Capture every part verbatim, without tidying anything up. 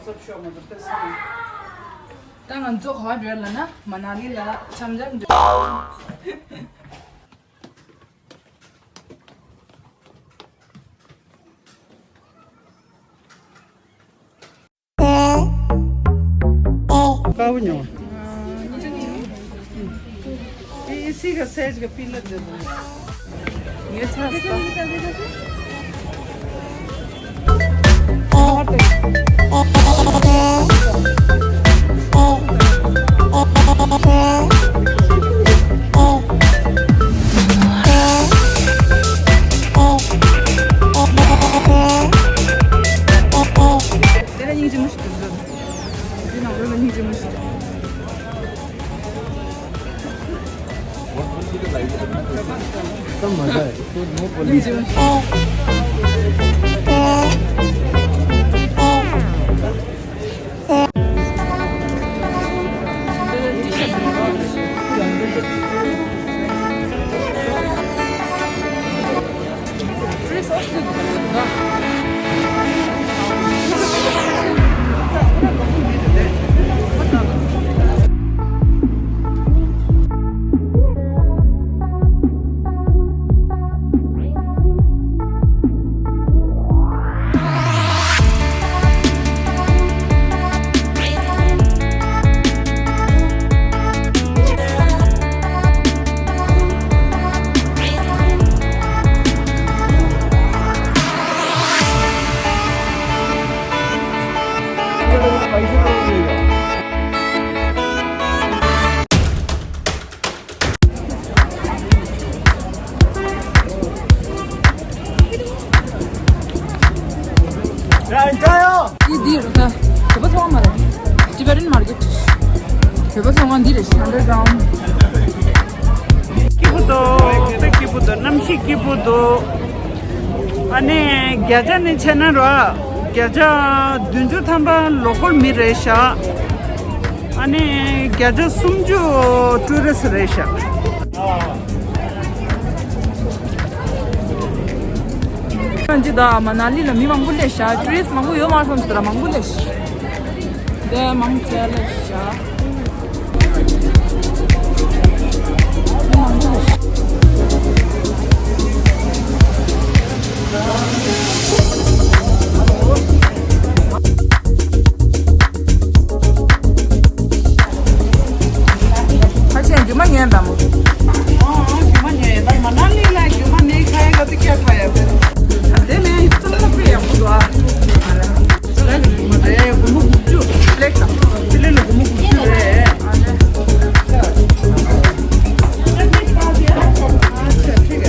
ད་ང་ཚོ་ག་པར་འགྲོ་ལབ་ན་མ་ན་ལི་ལ་འཆམ་འཆམ་འགྲོ། དཀར་པོ་ཉོ། ཨེ་སི་ག་སེ་ཇི་ག་པི་ལ་དེ་དང་། ངས་ཚ་ས། དེ་ལ་སྙིང་རྗེ་མོ་ཞིག་འདུག་འདི་ནང་ལོགས་ལ་སྙིང་རྗེ་མོ་ཞིག་འདི་འདི་རུ་ད་བོད་པ་ཚོང་མ་རེད། Tibetan market། བོད་པ་ཚོང་ཁང་འདི་རེད། Underground། སྐྱིད་པོ་འདུག་དཔེ་སྐྱིད་པོ་འདུག་གནམ་གཤིས་སྐྱིད་པོ་འདུག་ཨ་ནི་བརྒྱ་ཆ་ནས་བྱས་ན་ར། བརྒྱ་ཆ་བདུན་ཅུ་ཐམ་པ་ལོ་ཀལ་མི་རེད་ཤག་ཨ་ནི་བརྒྱ་ཆ་སུམ་ཅུ་ཊུ་རི་སི་རེད་ཤག་ཁྱོད་ཀྱི་ད་མ་ན་ལི་ལ་མི་མང་པོ་སླེབས་ཤག་ཊུ་རི་སི་མང་པོ་ཡོད་མ་རེད་བསམ་ཟེར་ར། མང་པོ་སླེབས་ཤག་འདི་མང་ཆེ་སླེབས་ཤག་ཕལ་ཆེར་རྒྱུ་མ་ཉོས་དམ། ཨོ་ཨོ་རྒྱུ་མ་ཉོས་ཡོད། ད་མ་ན་ལི་ལ་རྒྱུ་མ་ནི་ཁ་ཡ་ག་ཚོད་ཁྱད་པར་ཡོད་པས། དེ་ནས་ཙོང་ལ་དཔེ་ཡག་པོ་འདུག་ཨ། ད་རྒྱུ་མ་རེད། སྒོར་མོ་དགུ་བཅུ་ལེགས་དང་། དེ་ལས་ལ་སྒོར་མོ་དགུ་བཅུ་རེད། ཨ་ནི། ཨ་ཆ་ཁྲིག་ག་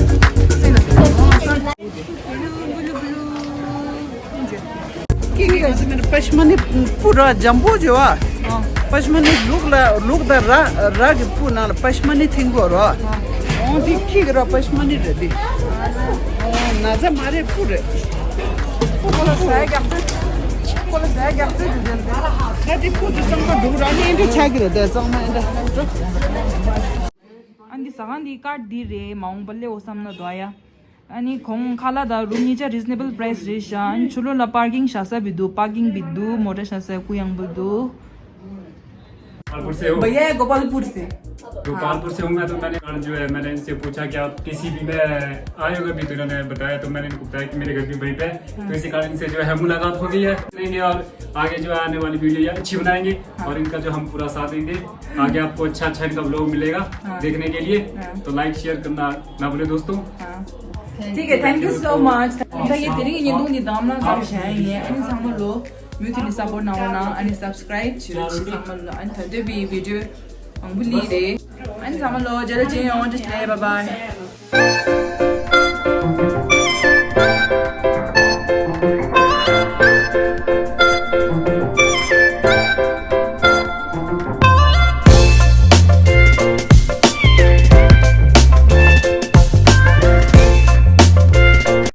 ཀི་ཀི་ང་ཚོ་མེད་པ་ཤི་མ་ནི་སྤུ་ར་འཇམ་པོ་བྱོས་བ། པ་ཤི་མ་ནི་ལུག་ལ་ལུག་དང་ར་ར་གི་སྤུ་ནང་ལ་པ་ཤི་མ་ནི་ཐིང་གོ་ར། འོང་འདི་ཁྱི་གི་ར་པ་ཤི་མ་ནི་རེད་འདི། འོང་ན་ཚ་མ་རེད་སྤུ་རེད། སྤུ་ཁོ་ལ་ཟ་རྒྱག་ཚོད། ཁོ་ལ་ཟ་རྒྱག་ཚོད་འདི་འདི་འདི། ད་འདི་སྤུ་འདི་གཙང་མ་འདུག་ར་ནི་འདི་ཆག་གི་རེད་དེ་གཙང་མ་འདི། ཨ་འདི་ཟ་ཁང་འདི་ཀར་འདི་རེད། མ་འོངས་པ་སླེབས་འོ་བསམ་ན་འདུག་ཡ། ཨ་ནི་གོང་ཁ་ལག་དང་རུམ་གཉིས་ཆ་reasonable price རེད་ཤག་ཨ་ནི་ཕྱི་ལོགས་ལ་པར་ཀིང་བཞག་ས་བི་འདུག་པར་ཀིང་བི་འདུག་མོ་ཊ་བཞག་ས་གུ་ཡངས་བི་འདུག गोपालपुर से हो? भैया है गोपालपुर से। गोपालपुर से हूँ मैं। तो मैंने, और जो है, मैंने इनसे पूछा कि आप टीसीबी में आए हो अभी, तो इन्होंने बताया, तो मैंने इनको बताया कि मेरे घर भी वहीं पे है। तो इसी कारण इनसे जो है मुलाकात हो गई है। नहीं, नहीं, और आगे जो है आने वाली वीडियो ये अच्छी बनाएंगे। हाँ। और इनका जो हम पूरा साथ देंगे। आगे आपको अच्छा अच्छा इनका व्लॉग मिलेगा। हाँ। देखने के लिए। हाँ। तो लाइक शेयर करना ना भूले दोस्तों। हाँ। ठीक है, thank you so much। ད་ཡི་དེ་རིང་གི་ཉིན་ཐུང་འདི་དང་ལ་ཙམ་བྱས་ཡིན། ཨ་ནི་ཚང་མ་ལོ་མུ་མཐུད་ནས་སཔོར་གནང་རོགས་གནང་། ཨ་ནི་སབ་སི་ཀ་རབ་བྱེད་རོགས་ཞེས་ཚང་མ་ལོ། ཨ་ནི་ད་ལྟ་བའི་བི་ཌིའོ་མང་པོ་ལི་རེད། ཨ་ནི་ཚང་མ་ལོ་རྗེས་ལ་མཇལ་ཡོང་། Just bye bye.